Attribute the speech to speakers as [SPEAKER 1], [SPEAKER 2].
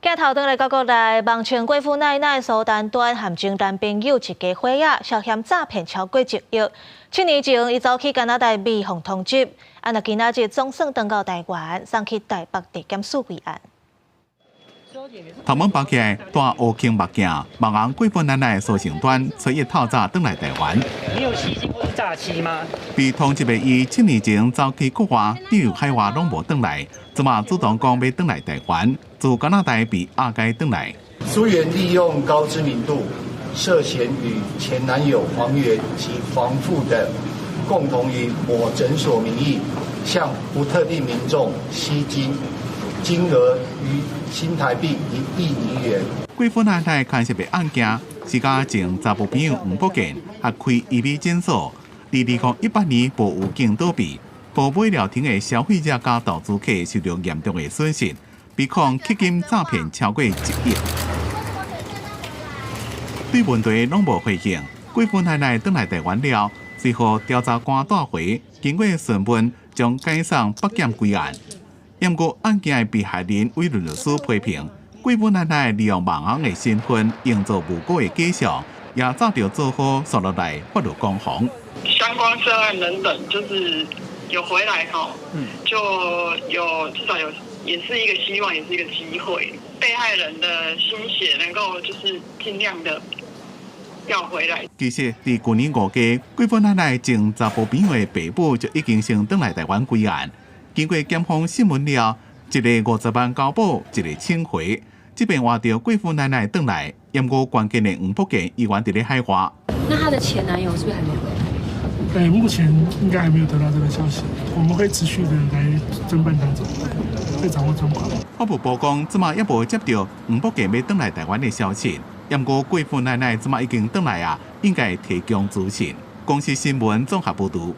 [SPEAKER 1] 鏡頭轉來到國內，網傳貴婦奶奶蘇丹端和前男朋友一家伙仔涉嫌詐騙超過1億。7年前，伊走去加拿大被予通緝，啊，若今仔日總算轉到台灣，送去台北地檢署歸案。
[SPEAKER 2] 頭毛綁起來，戴烏框目鏡，網紅貴婦奶奶蘇成端初一透早轉來台灣。
[SPEAKER 3] 你有吸金或是詐欺嗎？
[SPEAKER 2] 被通緝的伊7年前走去國外，旅遊海外攏無轉來，這馬主動講欲轉來台灣，自加拿大被押解轉來。
[SPEAKER 4] 蘇媛利用高知名度，涉嫌與前男友黃源及黃父等，共同以某診所名義，向不特定民眾吸金，金額逾新台幣1億餘元。
[SPEAKER 2] 貴婦奶奶牽涉的案件，是佮前查埔朋友黃福建合開醫美診所，佇2018年無有境倒閉，無買療程的消費者佮投資客受著嚴重的損失，被控吸金詐騙超過1億。對問題攏無回應，貴婦奶奶轉來台灣了，隨後調查官帶回，經過詢問，將解送北檢歸案。毋過案件的被害人委任律師批評，貴婦奶奶利用網紅的身份，營造無辜的假象，也早就做好紲落來法律攻防。
[SPEAKER 5] 相關涉案人等就是有回來哈，就有至少有，也是一個希望，也是一個機會。被害人的心血能夠就是盡量的要回來。
[SPEAKER 2] 其實，佇舊年5月，貴婦奶奶前查埔朋友的爸母就已經先轉來台灣歸案。經過檢方審問了，一个50萬交保，一个請回。這邊換著貴婦奶奶轉來，毋過關鍵的黃福建依然佇咧海外。
[SPEAKER 6] 那她的前男友是不是還沒回來？
[SPEAKER 7] 對，目前應該還沒有得到這個消息，我們會持續的來偵辦當中，會掌握狀況。
[SPEAKER 2] 法務部講，這馬猶無接著黃福建欲轉來台灣的消息。毋過貴婦奶奶這馬已經轉來啊，應該提供資訊。公視新聞綜合報導。